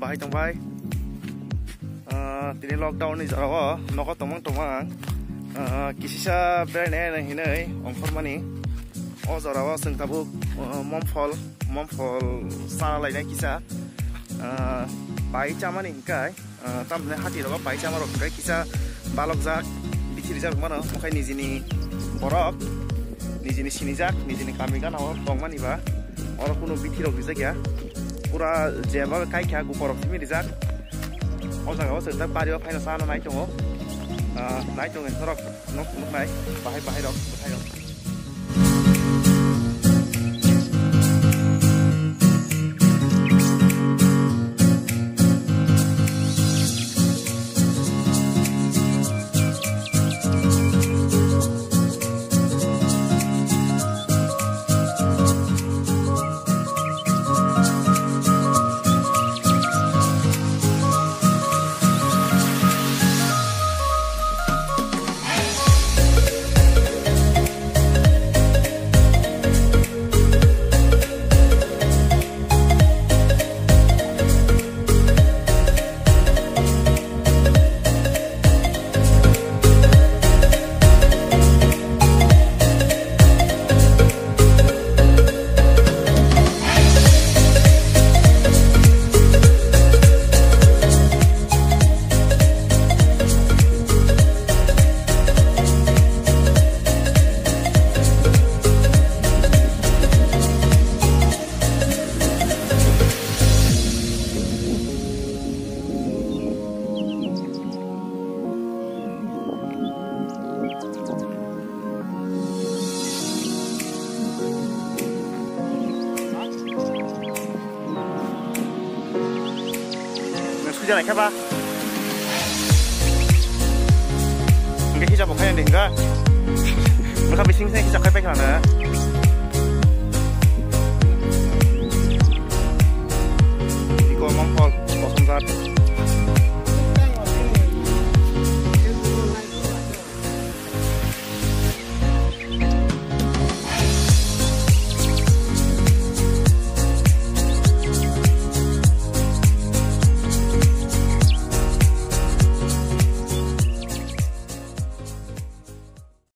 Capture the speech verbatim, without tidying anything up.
Bahai tongbai. Ah, tini lockdown ni jora o nogo tongmang tongmang. Ah, kisisa beraina hinui ongkhormani. O jora o chwng tabuk, ah, momphol, momphol sana lainai kisa. Ah, pai chamani hinkai. Ah, tamni hati rogo pai chama rok hinkai kisa balokjak, bithi rijak mano, okhai nijini borok, nijini sinijak, nijini kami gana o tongmani ba. Oro kunu bithi rok rijak ya. Pura jeba kai kha gupa rok simi rijak. O jaga o chwng tak bari o phaino sana nai tongo. Ah, nai tongo norok nok nuk nai bahai bahai rok bwthai rok. Nang suja naikha ba? Hingke hisa bo khaina de hingka. Nokha bising se hisa khai paikha na. Iko mongkol, kosomjak.